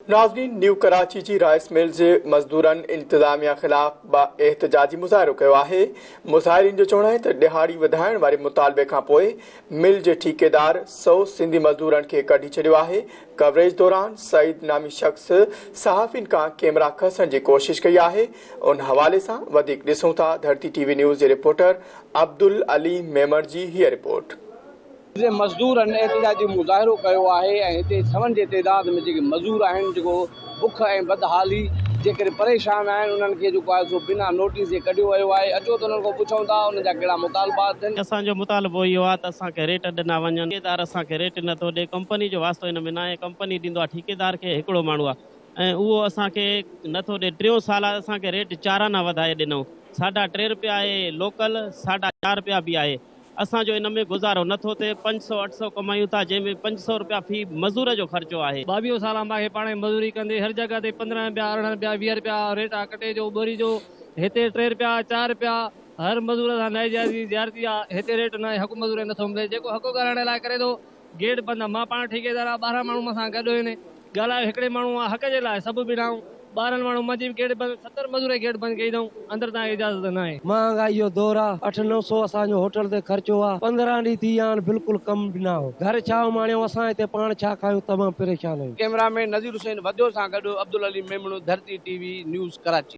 ناظرين نيو ڪراچي جي rice mills جي مزدورن انتظاميا خلاف احتجاجي مظاهرو ڪيو آهي. مظاهرين جو چوڻ آهي ته ڏهاڙي وڌائڻ واري مطالبي کانپوء مل جي ٺيڪيدار سئو سنڌي مزدورن کي ڪڍي ڇڏيو آهي. ڪوريج دوران سعيد نامي شخص صحافين کان ڪيمرا کسڻ جي ڪوشش ڪئي آهي. ان حوالي سان وڌيڪ ڏسون ٿا ڌرتي ٽي وي نيوز جي رپورٽر عبدالعلي ميمڻ جي هيء رپورٽ. جي مزدورن احتجاجي مظاهرو ڪيو آهي ۽ هتي سون جي تعداد ۾ جيڪي مزور آهن جيڪو بک ۽ بدحالي جي ڪري پريشان آهن انهن کي جيڪو آهي سو بنا نوٽيس جي ڪڍيو ويو آهي اچو ته انهن کان پڇون ٿا انهن جا ڪهڙا مطالبا اٿن. اسان جو مطالبو اهو آهي ته اسان کي ريٽ ڏنا وڃن، ٺيڪيدار اسان کي ريٽ نه ٿو ڏي، ڪمپني جو واسطو ان ۾ ناهي، ڪمپني ڏيندو آهي ٺيڪيدار کي، هڪڙو ماڻهو آهي ۽ اهو اسان کي نه ٿو ڏي، ٽيون سال آهي اسان کي ريٽ چار آنا وڌائي ڏنو، ساڍا ٽي رپيا آهي لوڪل، ساڍا چار رپيا به آهي. اسان جو ان ۾ گذارو نه ٿو ٿئي، 500 اٺ سئو ڪمايون ٿا، جنهن ۾ 500 رپيا في مزور جو خرچو آهي. 22 سال مان کي پاڻ مزوري ڪندي هر جڳهه تي 15 رپيا 18 رپيا 20 رپيا ريٽ آ ڪٽي جو ٻوري جو هتي 3 رپيا 4 رپيا هر مزور سان ناجائزي زيارتي آ هتي ريٽ ناهي حق مزوري نٿو ملي جيڪو حق ڳالهائڻ لاء ڪري ٿو گيٽ بند آ مان پاڻ ٺيڪيدار آ 12 ماڻهو مان سان گڏ هن ڳالهايو هڪڙي ماڻهو آ حق جي لاء سڀ بيٺا آهيون 12 ماڻهو منهنجي به گيٽ بند 70 مزور جي گيٽ بند ڪئي اٿئون اندر تان اجازت ناهي. مهانگائي جو دور آ اٺ نو سو اسان جو هوٽل تي خرچو آ 15 ڏينهن ٿي ويا آهن بلڪل ڪم به نه هو گهر ڇا اماڻيون اسان هتي پاڻ ڇا کايون تمام پريشان آهيون. ڪئميرا مين نذير حسين وڌيو سان گڏ Abdul Ali Memon Dharti T V news Karachi.